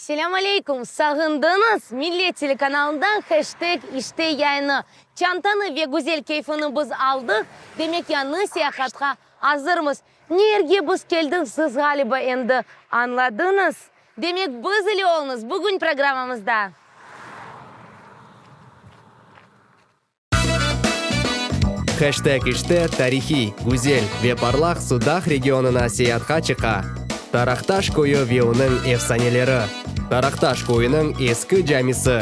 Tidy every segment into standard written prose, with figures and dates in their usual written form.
Selâm aleyküm, sağındıñız? Millet telekanalından heşteg İşte yayını. Çantanı ve güzel keyfini biz aldıq, demek yañı seyahatqa azırmız. Ne yerge biz keldik siz ğaliba endi añladıñız. Demek biz ile oluñız bugün programmamızda. Heşteg işte tarihiy, güzel ve parlaq Sudaq regionına seyatqa çıqa. Taraqtaş köyü ve onıñ efsaneleri. Taraqtaş köyüniñ eski camisi.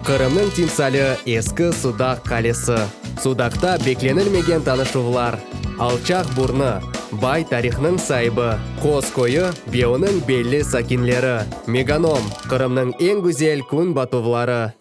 Qırımnıñ timsali eski Sudaq qalesi. Sudaqta beklenilmegen tanışuvlar. Alçaq burnu, bay tarihnıñ saibi. Qoz köyü ve onıñ belli sakinleri. Meganom, Qırımnıñ eñ güzel kün batuvları.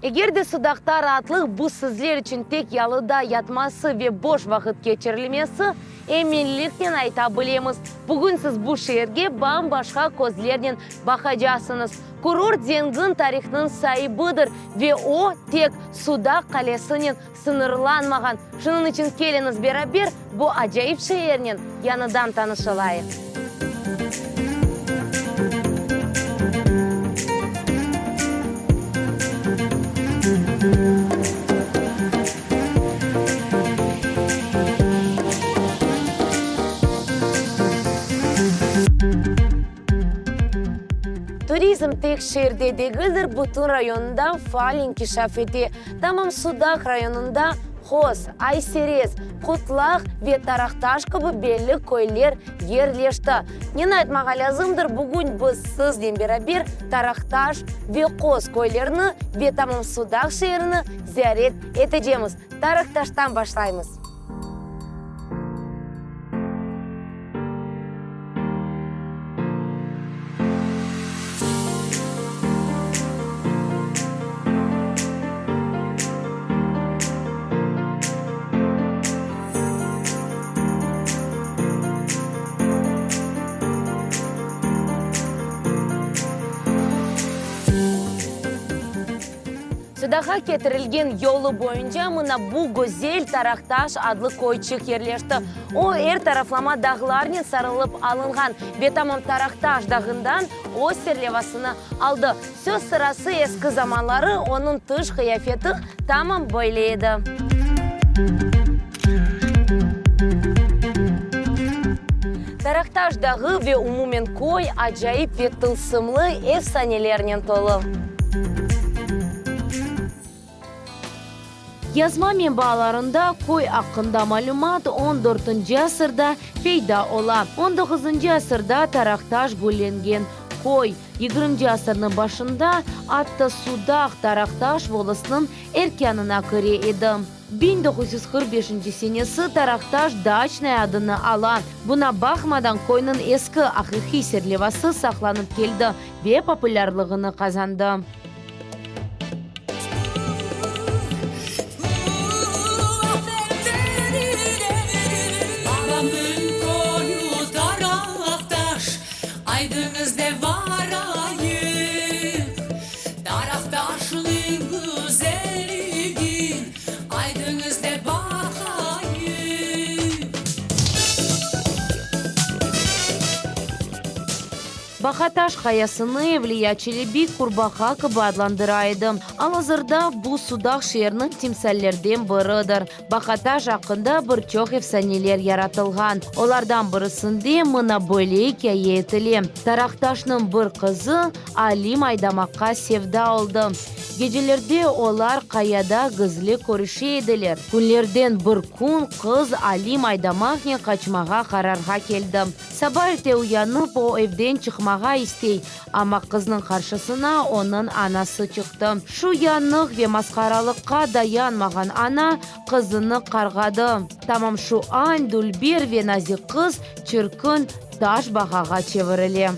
Eger de Sudaqta raatlıq bu sizler içün tek yalıda yatması ve boş vaqıt keçirilmesi, eminliknen ayta bilemiz, bugün siz bu şeerge bam-başqa közlernen baqacaqsıñız. Kurort zengin tarihnıñ saibidir ve o, tek Sudaq qalesinen sıñırlanmağan. Şunıñ içün keliñiz beraber bu acayip şeernen yañıdan tanışılayıq. Turizm tek şeerde degildir, bütün rayonda faal inkişaf ete. Tamam Sudaq rayonında Qoz, Ayserez, Qutlaq ve Taraqtaş kibi belli köyler yerleşti. Neni aytmağa lâzımdır, bugün biz siznen beraber Taraqtaş ve Qoz köylerini ve tamam Sudaq şeerini ziyaret etecemiz. Taraqtaştan başlaymız. Sudaqqa ketirilgen yolu boyunca mına bu güzel Taraqtaş adlı köyçik yerleşti. O, er taraflama dağlarnen sarılıp alınğan ve tamam Taraqtaş dağından öz serlevasını aldı. Söz sırası, eski zamanları onıñ tış qıyafeti tamam böyle edi. Taraqtaş dağı ve umumen köy acayip ve tılsımlı efsanelernen tolu. Yazma menbaalarında köy aqqında malümat on dörtünci asırda peyda ola. On doquzıncı asırda Taraqtaş güllengen köy, yigirminci asırnıñ başında atta Sudaq Taraqtaş volostınıñ erkânına kire edi. 1945 senesi Taraqtaş Daçnaya adını ala. Buna baqmadan, köyniñ eski aqiqiy serlevası saqlanıp keldi ve populârlığını qazandı. Baqataş qayasını Evliya Çelebi qurbaqa kibi adlandıra edi. Al-azırda bu Sudaq şeeriniñ timsallerden biridir. Baqataş aqqında bir çoq efsaneler yaratılğan. Olardan birisinde mına böyle ikâye etile, Taraqtaşnıñ bir qızı Alim aydamaqqa sevda oldı. Gecelerde olar qayada gizli körüşe ediler. Künlerden bir kün qız Alim aydamaqnen qaçmağa qararğa keldi. Saba erte uyanıp, o evden çıqmağa istey, amma qıznıñ qarşısına onıñ anası çıqtı. Şu yanıq ve masqaralıqqa dayanmağan ana, qızını qarğadı. Tamam şu an dülber ve nazik qız çirkin taş bağağa çevirile.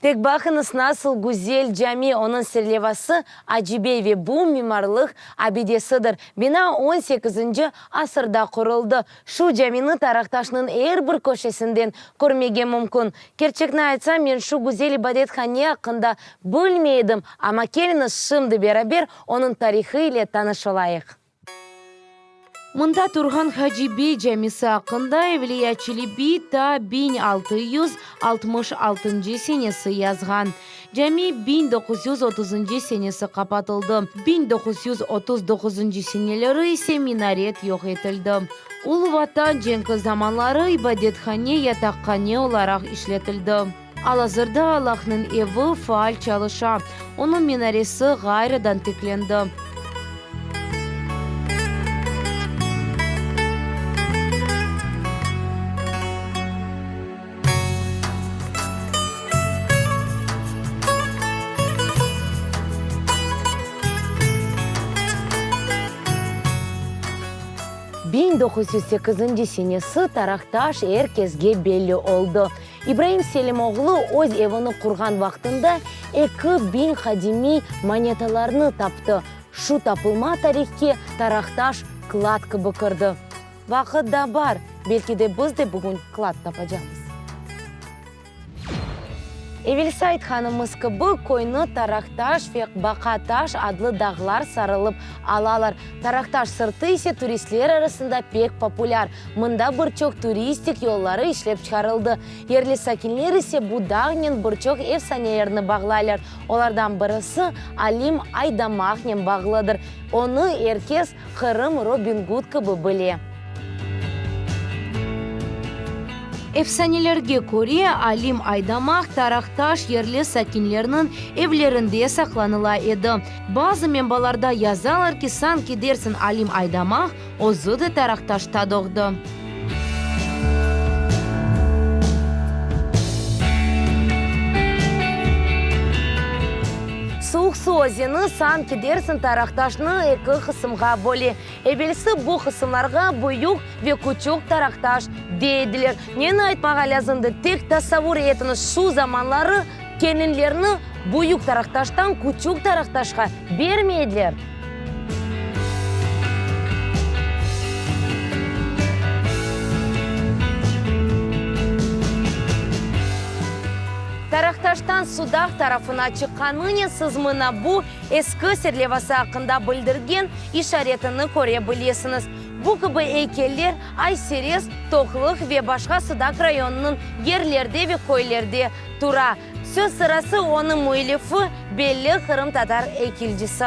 Tek baqıñız, nasıl güzel cami, onıñ serlevası Acibey ve bu mimarlıq abidesidir. Bina on sekizinci asırda quruldı. Şu camini Taraqtaşnıñ er bir köşesinden körmege mümkün. Kerçekni aytsam, men şu güzel ibadethane aqqında bilmey edim, amma keliñiz şimdi beraber onıñ tarihı ile tanış olayıq. Mında turğan Haci Bey camisi aqqında Evliya Çelebi ta 1666-ncı senesi yazğan. Cami 1930-ncı senesi qapatıldı, 1939-ncı seneleri ise minaret yoq etildi. Ulu Vatan cenki zamanları ibadethane yataqhane olaraq işletildi. Al-azırda Allahnıñ evi faal çalışa, onıñ minaresi ğayrıdan tiklendi. 1908-nci senesi Taraqtaş er kesge belli oldı. İbraim Selim oğlu öz evini qurğan vaqtında 2000 qadimiy monetalarnı taptı. Şu tapılma tarihke Taraqtaş klad kibi kirdi. Vaqıt da bar, belki de biz de bugün klad tapacamız. Evelsi aytqanımız kibi, köyni Taraqtaş ve Baqataş adlı dağlar sarılıp alalar. Taraqtaş sırtı ise turistler arasında pek populâr. Mında bir çoq turistik yolları işlep çıqarıldı. Yerli sakinler ise bu dağnen bir çoq efsanelerni bağlaylar. Olardan birisi Alim Aydamaqnen bağlıdır. Onı er kes Qırım Robin Gud kibi bile. Efsanelerge köre, Alim Aydamaq Taraqtaş yerli sakinlerniñ evlerinde saqlanıla edi. Bazı menbalarda yazalar ki, sanki dersiñ Alim Aydamaq özü de Taraqtaşta doğdı. Suvuq Su özeni sanki dersiñ Taraqtaşnı eki qısımğa böle. Evelsi bu qısımlarğa Büyük ve Küçük Taraqtaş dey ediler. Neni aytmağa lâzımdır, tek tasavvur etiñiz, şu zamanları kelinlerni Büyük Taraqtaştan Küçük Taraqtaşqa bermey ediler. Taraqtaştan Sudaq tarafına çıqqanınen siz mına bu eski serlevası aqqında bildirgen işaretini köre bilesiñiz. Bu kibi eykeller Ay-Serez, Toqlıq ve başqa Sudaq rayonınıñ yerlerde ve köylerde tura. Söz sırası, onıñ müellifi, belli qırımtatar eykelcisi.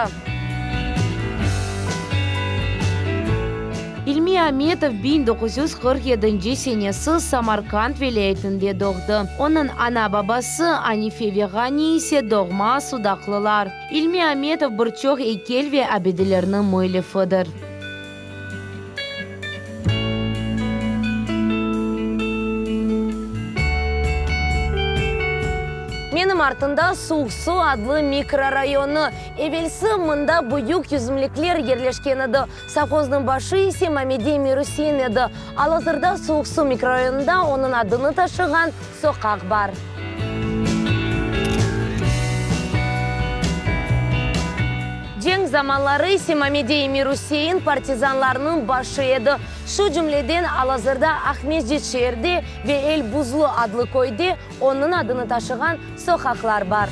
İlmi Ametov 1947-nci senesi Samarkand vilâyetinde doğdı. Onıñ ana-babası Anife ve Ğani ise doğma sudaqlılar. İlmi Ametov bir çoq eykel ve abidelerniñ müellifidir. Menim artında Suv-Su adlı mikrorayonı. Evelsi mında büyük yüzümlikler yerleşken edi. Sovhoznıñ başı ise Mamedi Emirusein edi. Al-azırda Suv-Su mikrorayonında onıñ adını taşığan soqaq bar. Cenk zamanları ise Mamedi Emirusein partizanlarnıñ başı edi. Şu cümleden, al-azırda Aqmescit şeerde ve El Buzlu adlı köyde onıñ adını taşığan soqaqlar bar.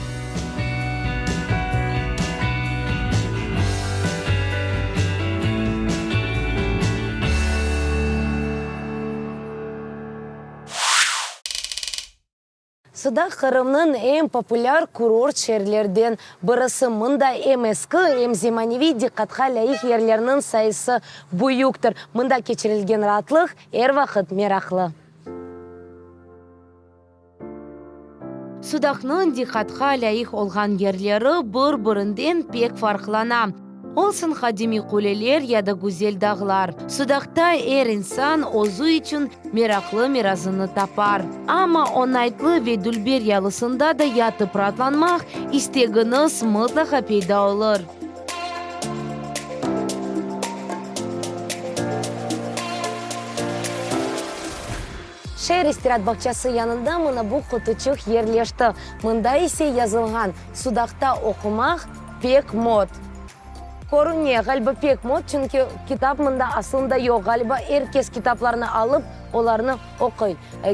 Sudaq Qırımnıñ eñ populâr kurort şeerlerden birisi. Mında em eski, em zemaneviy diqqatqa lâyıq yerlerniñ sayısı büyüktir. Mında keçirilgen raatlıq er vaqıt meraqlı. Sudaqnıñ diqqatqa lâyıq olğan yerleri bir-birinden pek farqlana. Olsun qadimiy quleler ya da güzel dağlar, Sudaqta er insan özü içün meraqlı mirazını tapar. Amma oñaytlı ve dülber yalısında da yatıp raatlanmaq istegiñiz mıtlaqa peyda olur. Şeer istiraat bağçası yanında mına bu qutuçıq yerleşti. Mında ise yazılğan, Sudaqta oqumaq pek mot. Körüne, ğaliba, pek mot, çünki kitap mında aslında yoq. Ğaliba, er kes kitaplarnı alıp, olarnı oquy.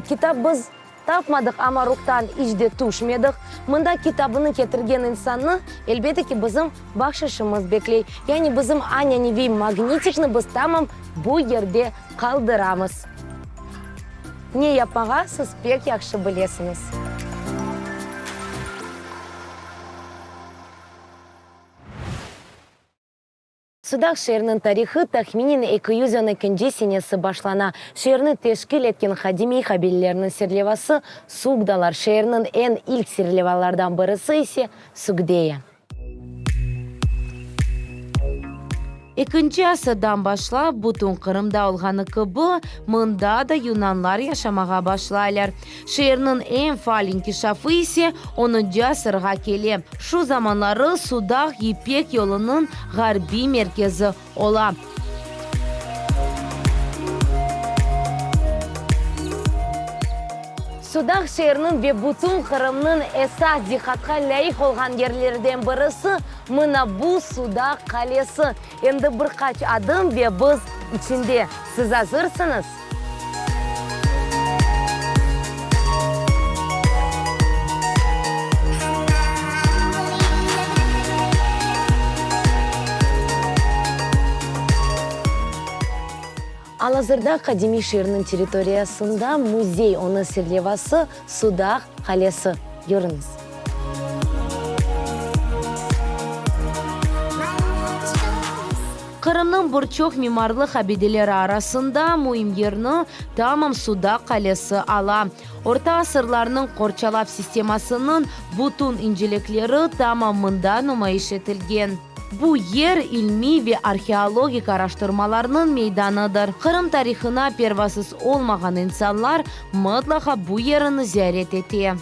Kitap biz tapmadıq, amma ruhtan iç de tüşmedik. Mında kitabını ketirgen insannı, elbette ki, bizim bahşışımız bekley. Yani bizim añaneviy magnitikni biz tamam bu yerde qaldıramız. Ne yapmağa siz pek yahşı bilesiñiz. Sudaq şeeriniñ tarihı tahminen 212-nci senesi başlana. Şeerni teşkil etken qadimiy qabilelerniñ serlevası Sugdalar, şeerniñ eñ ilk serlevalardan birisi ise Sugdeya. Ekinci asırdan başlap, bütün Qırımda olğanı kibi, mında da yunanlar yaşamağa başlaylar. Şeerniñ eñ faal inkişafı ise onuncı asırğa kele. Şu zamanları Sudaq Yipek yolunıñ ğarbiy merkezi ola. Sudaq şeeriniñ ve bütün Qırımnıñ esas diqqatqa lâyıq olğan yerlerden birisi mına bu Sudaq qalesi. Endi bir qaç adım ve biz içinde. Siz azırsıñız? Al-azırda qadimiy şeerniñ territoriyasında müzey, onıñ serlevası, Sudaq qalesi. Yürüñiz. Qırımnıñ bir çoq mimarlıq abideleri arasında müim yerni tamam Sudaq qalesi ala. Orta asırlarnıñ qorçalav sistemasınıñ bütün incelikleri tamam mında numayış etilgen. Bu yer ilmiy ve arheologik araştırmalarnıñ meydanıdır. Qırım tarihına pervasız olmağan insanlar mıtlaqa bu yerini ziyaret ete.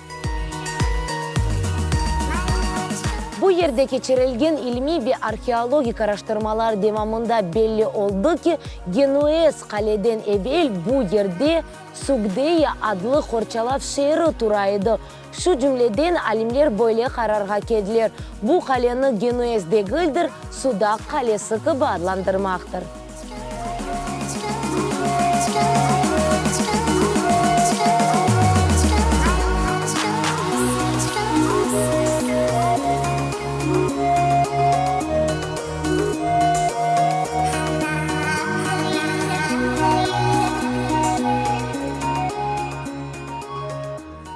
Bu yerde keçirilgen ilmiy ve arheologik araştırmalar devamında belli oldı ki, Genuez qaleden evel bu yerde Sugdeya adlı qorçalav şeeri tura edi. Şu cümleden, alimler böyle qararğa keldiler, bu qaleni Genuez degildir, Sudaq qalesi kibi adlandırmaqtır.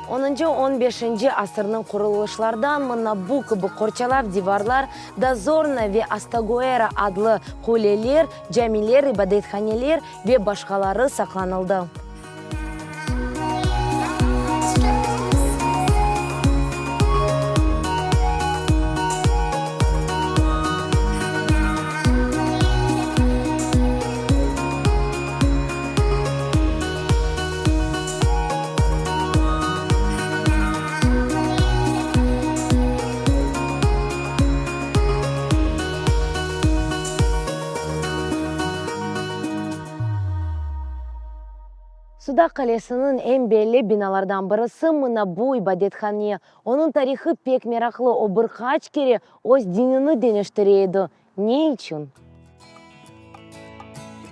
Onıncı, on beşinci asırnıñ qurulışlardan mına bu kibi qorçalav divarlar, Dozorna ve Astaguera adlı quleler, camiler, ibadethaneler ve başqaları saqlanıldı. Sudaq qalesiniñ eñ belli binalardan birisi mına bu ibadethane. Onıñ tarihı pek meraqlı, o bir qaç kere öz dinini deñiştire edi. Ne içün?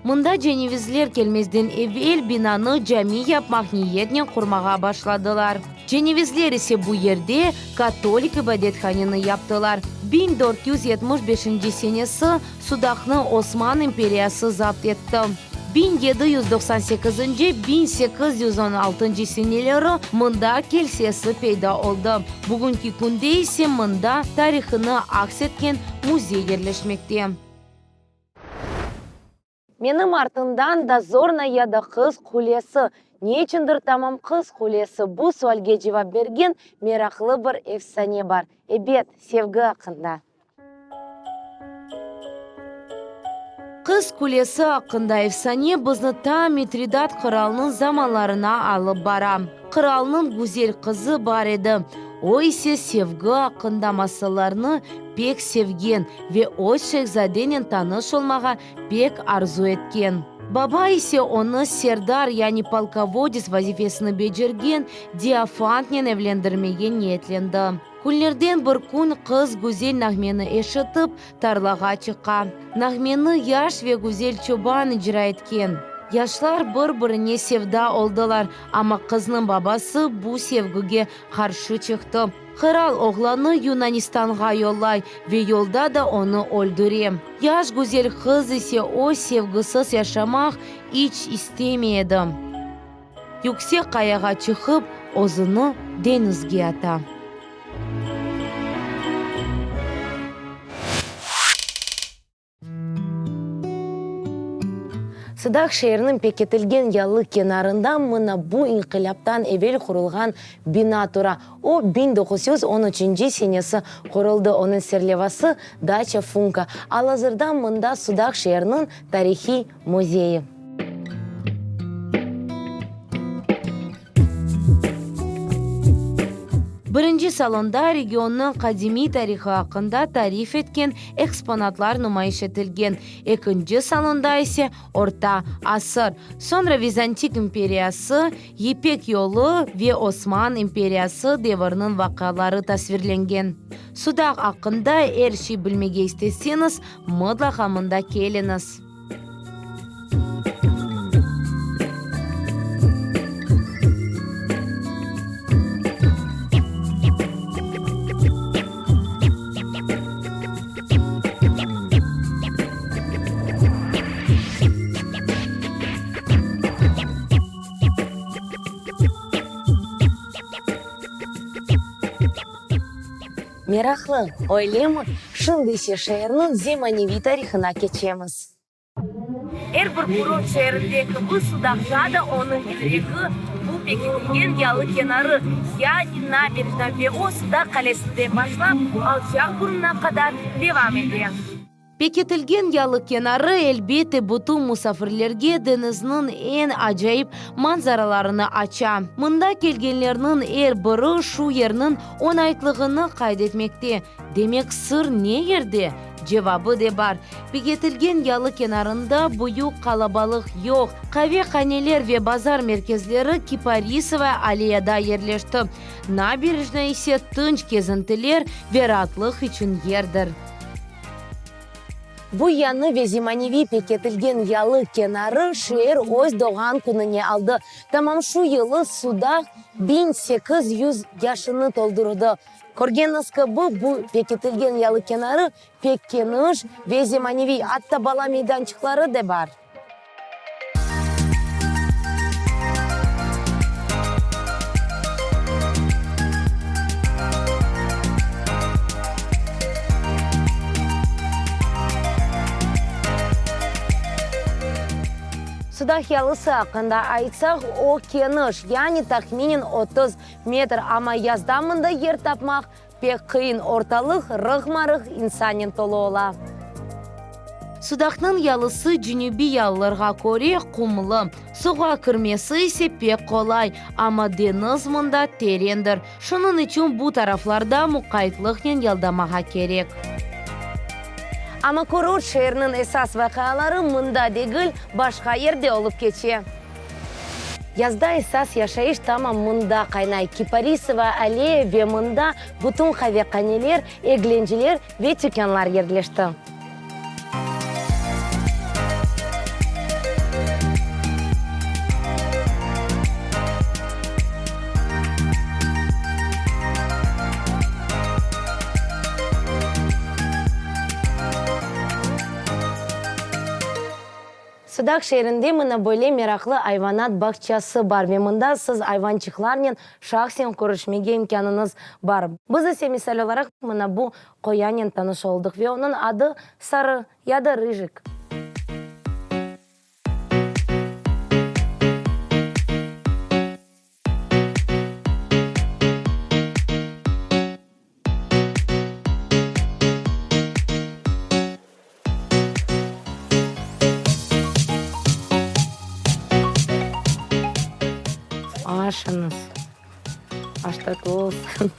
Mında cenevizler kelmezden evel binanı cami yapmaq niyetnen qurmağa başladılar. Cenevizler ise bu yerde katolik ibadethaneni yaptılar. 1475 senesi Sudaqnı Osman imperiyası zapt etti. 1798, 1816 seneleri mında kilsesi peyda oldı. Bugünki künde ise mında tarihını aks etken müzey yerleşmekte. Menim artından Dozornaya ya da Qız qulesi. Ne içündir tamam Qız qulesi? Bu sualge cevap bergen meraqlı bir efsane bar. Ebet, sevgi aqqında. Qız qulesi aqqında efsane bizni ta Mitridat qıralınıñ zamanlarına alıp bara. Qıralnıñ güzel qızı bar edi, o ise sevgi aqqında masallarnı pek sevgen ve öz şehzadenen tanış olmağa pek arzu etken. Baba ise onı serdar, yani polkovodets vazifesini becergen Diofantnen evlendirmege niyetlendi. Künlerden bir kün qız güzel nağmeni eşitip, tarlağa çıqa. Nağmeni yaş ve güzel çoban icra etken. Yaşlar bir-birine sevda oldılar, amma qıznıñ babası bu sevgige qarşı çıqtı. Qıral oğlannı Yunanistanğa yollay ve yolda da onı öldüre. Yaş güzel qız ise öz sevgisiz yaşamaq iç istemey edi. Yüksek qayağa çıqıp, özüni deñizge ata. Sudaq şeeriniñ pekitilgen yalı kenarında mına bu inqilâptan evel qurulğan bina tura. O, 1913 senesi quruldı, onıñ serlevası, Daça Funka. Al-azırda mında Sudaq şeeriniñ tarihiy müzeyi. Birinci salonda regionnıñ qadimiy tarihı aqqında tarif etken eksponatlar numayış etilgen, ekinci salonda ise Orta asır, soñra Vizantik imperiyası, Yipek yolu ve Osman imperiyası deviriniñ vaqiaları tasvirlengen. Sudaq aqqında er şey bilmege isteseñiz, mıtlaqa mında keliñiz. Meraqlı, öylemi? Şimdi ise şeerniñ zemaneviy tarihına keçemiz. Er bir kurort şeerinde kibi Sudaqta da onıñ yüregi, bu pekitilgen yalı kenarı, yani naberejna ve o Sudaq qalesinden başlap Alçaq burnuna qadar devam ete. Pekitilgen yalı kenarı, elbette, bütün musafirlerge deñizniñ eñ acayip manzaralarını aça. Mında kelgenlerniñ er biri şu yerniñ oñaytlığını qayd etmekte. Demek, sır ne yerde? Cevabı de bar. Pekitilgen yalı kenarında büyük qalabalıq yoq. Qave-haneler ve bazar merkezleri Kiparisovaya alleyada yerleşti. Naberejna ise tınç kezintiler ve raatlıq içün yerdir. Bu yañı ve zemaneviy pekitilgen yalı kenarı şeer öz doğğan kününe aldı. Tamam şu yılı Sudaq 1800 yaşını toldurdı. Körgeniñiz kibi, bu pekitilgen yalı kenarı pek keniş ve zemaneviy, atta bala meydançıqları da bar. Sudaq yalısı aqqında aytsaq, o keniş, yani tahminen 30 metr, amma yazda mında yer tapmaq Pek qıyın, ortalıq rıqma-rıq insannen tolu ola. Sudaqnıñ yalısı cenübiy yalılarğa köre qumlı, suğa kirmesi ise pek qolay, amma deñiz mında terendir, şunıñ içün bu taraflarda muqaytlıqnen yaldamağa kerek. Amma kurort şeeriniñ esas vaqiaları mında degil, başqa yerde olıp keçe. Yazda esas yaşayış tamam mında qaynay, Kiparisovaya alleya ve mında bütün qavekaneler, eglenceler ve tükânlar yerleşti. Sudaq şeerinde mına böyle meraqlı ayvanat bağçası bar ve mında siz ayvançıqlarnen şahsen körüşmege imkânıñız bar. Biz ise, misal olaraq, mına bu qoyanen tanış oldıq ve onıñ adı Sarı ya da Rıjik. Aşıñız. Aş tatlı olsun.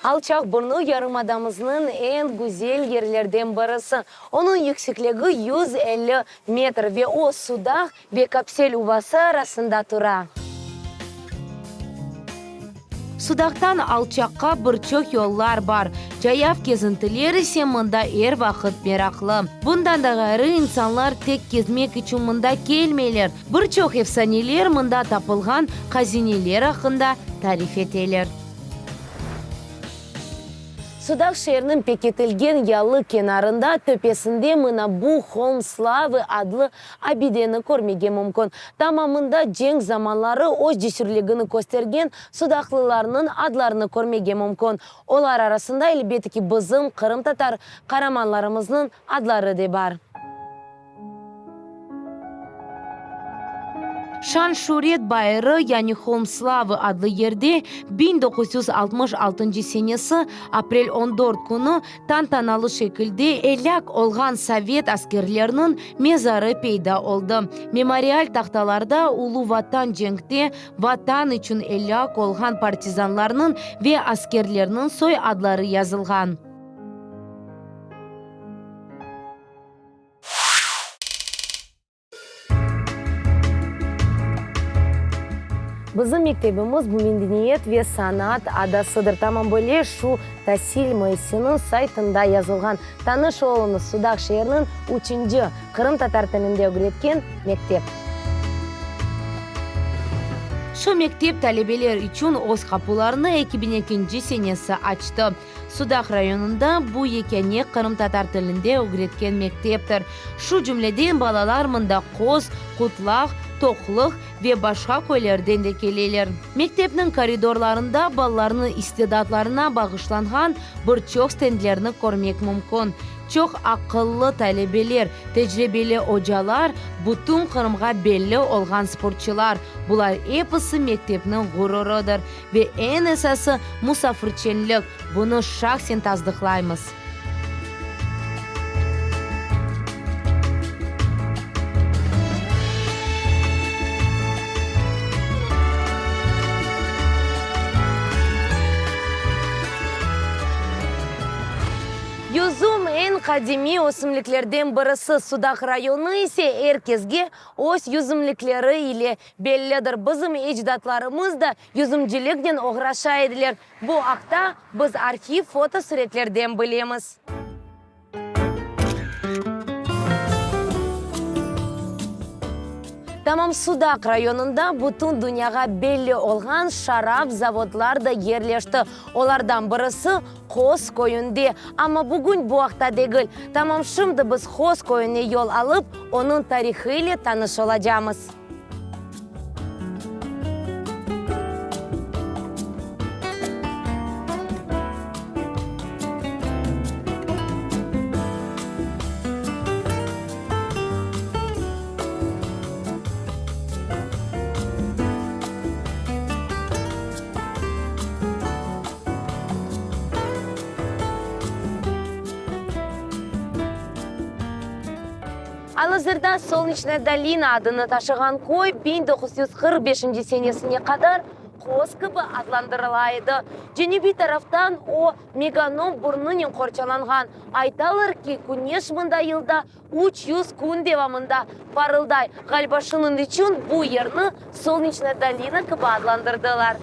Alçaq burnu yarımadamıznıñ eñ güzel yerlerden birisi. Onıñ yüksekligi 150 metr ve o, Sudaq ve Kapsel uvası arasında tura. Sudaqtan Alçaqqa bir çoq yollar bar, cayav kezintiler ise mında er vaqıt meraqlı. Bundan da ğayrı, insanlar tek kezmek içün mında kelmeyler, bir çoq efsaneler mında tapılğan hazineler aqqında tarif eteler. Sudaq şeeriniñ pekitilgen yalı kenarında, töpesinde mına bu Holm slavı adlı abideni körmege mümkün. Tamam mında cenk zamanları öz cesürligini köstergen sudaqlılarnıñ adlarını körmege mümkün. Olar arasında, elbette ki, bizim qırımtatar qaramanlarımıznıñ adları de bar. Şan-şüret bayırı, yani Holm slavı adlı yerde 1966 senesi aprel on dört künü tantanalı şekilde elâk olğan sovet askerleriniñ mezarı peyda oldı. Memorial tahtalarda Ulu Vatan cenkte Vatan içün elâk olğan partizanlarnıñ ve askerlerniñ soy adları yazılğan. Bizim mektebimiz bu medeniyet ve sanat adasıdır. Tamam böyle şu tasil müessiseniñ saytında yazılğan. Tanış oluñız, Sudaq şeeriniñ üçünci qırımtatar tilinde ögretken mektep. Şu mektep talebeler içün öz qapularını 2002-nci senesi açtı. Sudaq rayonında bu yekâne qırımtatar tilinde ögretken mekteptir. Şu cümleden balalar mında Qoz, Qutlaq, Toqlıq ve başqa köylerden de keleler. Mektepniñ koridorlarında balalarnıñ istidatlarına bağışlanğan bir çoq stendlerni körmek mümkün. Çoq aqıllı talebeler, tecribeli ocalar, bütün Qırımğa belli olğan sportçılar, bular episi mektepniñ ğururıdır. Ve eñ esası, musafirçenlik, bunı şahsen tasdıqlaymız. Yüzüm eñ qadimiy ösümliklerden birisi, Sudaq rayonı ise er kesge öz yüzümlikleri ile Bellidir, bizim ecdatlarımız da yüzümciliknen oğraşa ediler. Bu aqta biz arhiv fotosuretlerden bilemiz. Tamam Sudaq rayonında bütün dünyağa belli olğan şarap zavodlar da yerleşti. Olardan birisi Qoz köyünde. Amma bugün bu aqta degil. Tamam şimdi biz Qoz köyüne yol alıp, onıñ tarihı ile tanış olacamız. Al-azırda Solneçnaya dolina adını taşığan köy 1945 senesine qadar Qoz kibi adlandırıla edi. Cenübiy taraftan o, Meganom burnunen qorçalanğan. Aytalar ki, küneş mında yılda 300 kün devamında parılday. Ğaliba şunıñ içün bu yerni Solneçnaya dolina kibi adlandırdılar.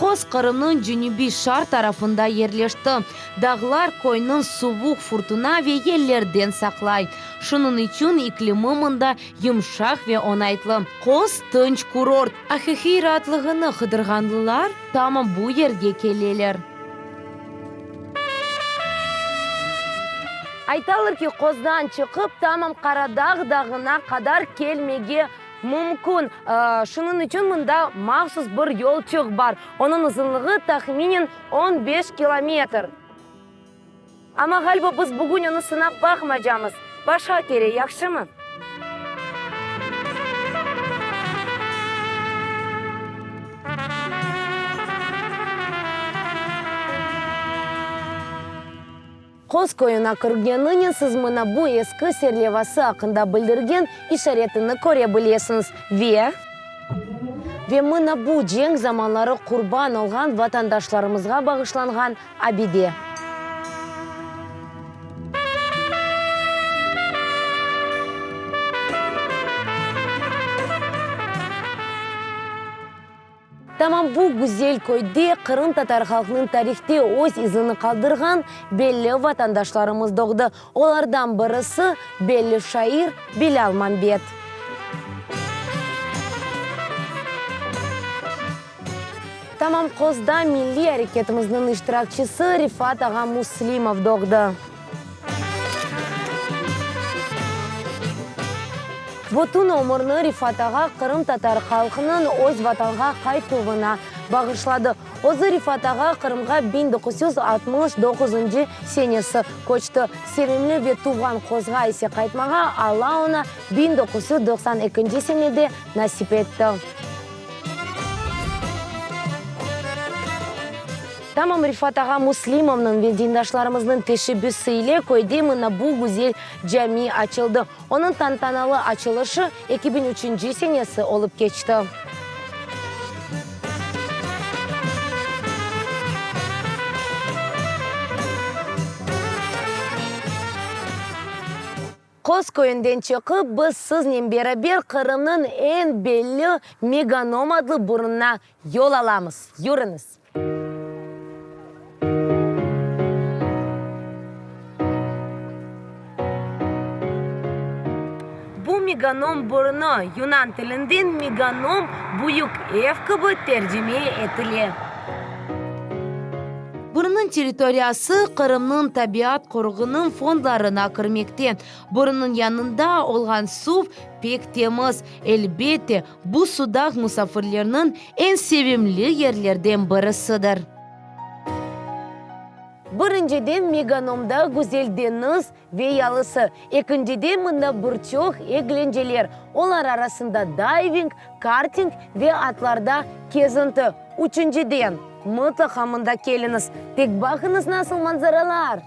Qoz Qırımnıñ cenübiy-şarq tarafında yerleşti. Dağlar köyniñ suvuq furtuna ve yellerden saqlay. Şunıñ içün iklimi mında yımşaq ve oñaytlı. Qoz, tınç kurort. Aqiqiy raatlığını qıdırğanlılar tamam bu yerge keleler. Aytalar ki, Qozdan çıqıp, tamam Qaradağ dağına qadar kelmege mümkün. Şunıñ içün mında mahsus bir yolçıq bar. Onıñ uzunlığı tahminen on beş kilometr. Amma, ğaliba, biz bugün onı sınap baqmaycamız. Başqa kere, yahşımı? Qoz köyüne kirgeninen siz mına bu eski serlevası aqqında bildirgen işaretini köre bilesiñiz ve. Ve mına bu cenk zamanları qurban olğan vatandaşlarımızğa bağışlanğan abide. Tamam bu güzel köyde qırımtatar halqınıñ tarihte öz izini qaldırğan belli vatandaşlarımız doğdı. Olardan birisi, belli şair Bilâl Mambet. Tamam Qozda milliy areketimizniñ iştirakçisi Rifat ağa Müslimov doğdı. Bütün ömürini Rifat ağa qırımtatar halqınıñ öz Vatanğa qaytuvına bağışladı. Özü Rifat ağa Qırımğa 1969-ncı senesi köçti. Sevimli ve tuvğan Qozğa ise qaytmağa Alla oña 1992-nci senede nasip etti. Tamam Rifat ağa Müslimovnıñ ve dindaşlarımıznıñ teşebbüsi ile köyde mına bu güzel cami açıldı. Onıñ tantanalı açılışı 2003-nci senesi olıp keçti. Qoz köyünden çıqıp, biz siznen beraber Qırımnıñ eñ belli Meganom adlı burunına yol alamız. Yürüñiz! Bu Meganom burnu, yunan tilinden Meganom, büyük ev kibi tercime etile. Burunıñ territoriyası Qırımnıñ tabiat qoruğınıñ fondlarına kirmekte. Burunıñ yanında olğan suv pek temiz. Elbette, bu Sudaq musafirleriniñ eñ sevimli yerlerden birisidir. Birinciden, Meganomda güzel deñiz ve yalısı, ekinciden, mında bir çoq eglenceler, olar arasında dayving, karting ve atlarda kezinti, üçünciden, mıtlaqa mında keliñiz, tek baqıñız nasıl manzaralar!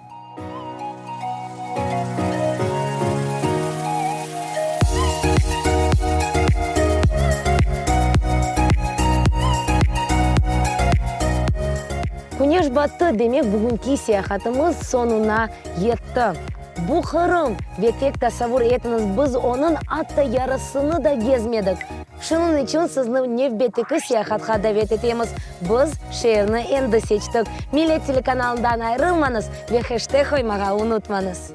Küneş battı, demek bugünki seyahatımız soñuna yetti. Bu Qırım, ve tek tasavvur etiñiz, biz onıñ atta yarısını da gezmedik. Şunıñ içün sizni nevbetteki seyahatqa davet etemiz. Biz şeerni endi seçtik. Millet telekanalından ayırılmañız ve heşteg qoymağa unutmañız.